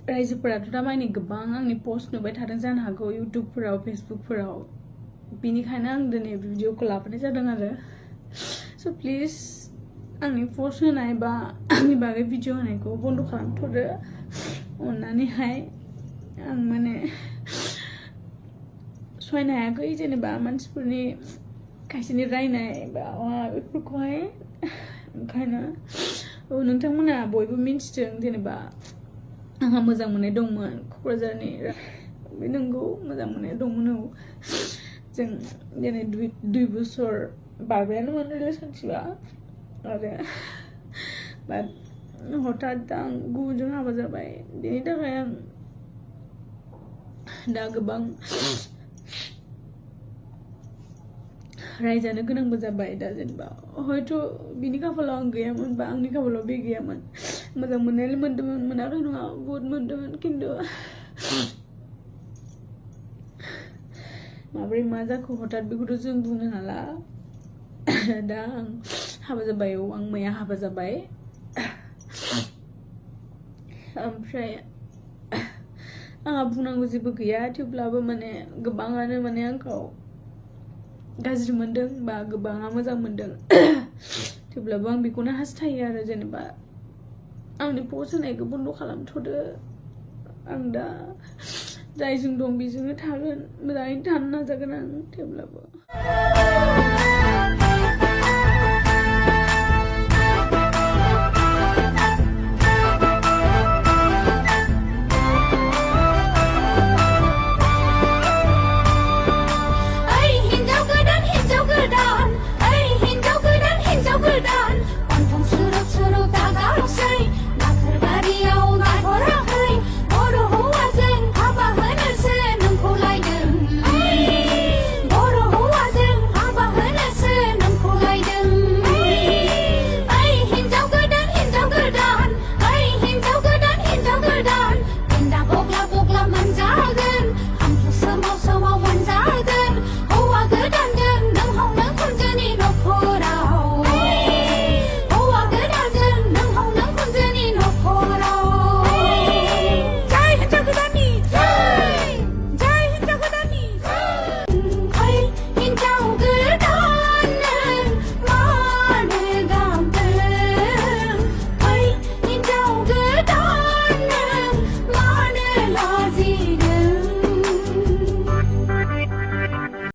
रायजोफोराथ' दा माने गोबां आंनि पस्ट नुबाय थादों जानो हागौ इउटुबफोराव फेसबुकफोराव बिनिखायनो आं दिनै भिडिअखौ लाबोनाय जादों आरो स' प्लिज आंनि पस्ट होनाय बा आंनि बागै भिडिअ होनायखौ बन्द' खालामथ'दो अननानैहाय आं माने सहायनो हायाखै जेनेबा मानसिफोरनि खायसेनि रायनाय बा बेफोरखौहाय ओंखायनो नोंथांमोना बयबो मिन्थिदों जेनेबा आंहा मोजां मोननाय दंमोन क'क्राझारनि बे नंगौ मोजां मोननाय दंमोन जों दिनै 2 बोसोर बारबायानोमोन रिलेशनशिपआ आरो बाट हठात आं गुबुनजों हाबा जाबाय बेनि थाखाय आं दा गोबां रायजानो गोनांबो जाबाय दा जेनेबा हयथ' बिनि खाफालाव आं गैयामोन बा आंनि खाफालाव बे गैयामोन मोजां मोननाय मोन्दोंमोन मोनाखै नङा बुहुत मोन्दोंमोन खिन्थु माबोरै मा जाखो हठात बेखौथ' जों बुंनो हाला दा आं हाबा जाबाय आं मैया हाबा जाबाय ओमफ्राय आंहा बुंनांगौ जेबो गैया थेवब्लाबो माने गोबाङानो माने आंखौ गाज्रि मोनदों बा गोबाङा मोजां मोनदों थेवब्लाबो आं बेखौनो हास्थायो आरो जेनेबा आंनि पस्ट होनायखौ बन्द' खालामथ'दो आं दा जायजों दं बेजोंनो थागोन मोजाङैनो थानो नाजागोन आं थेवब्लाबो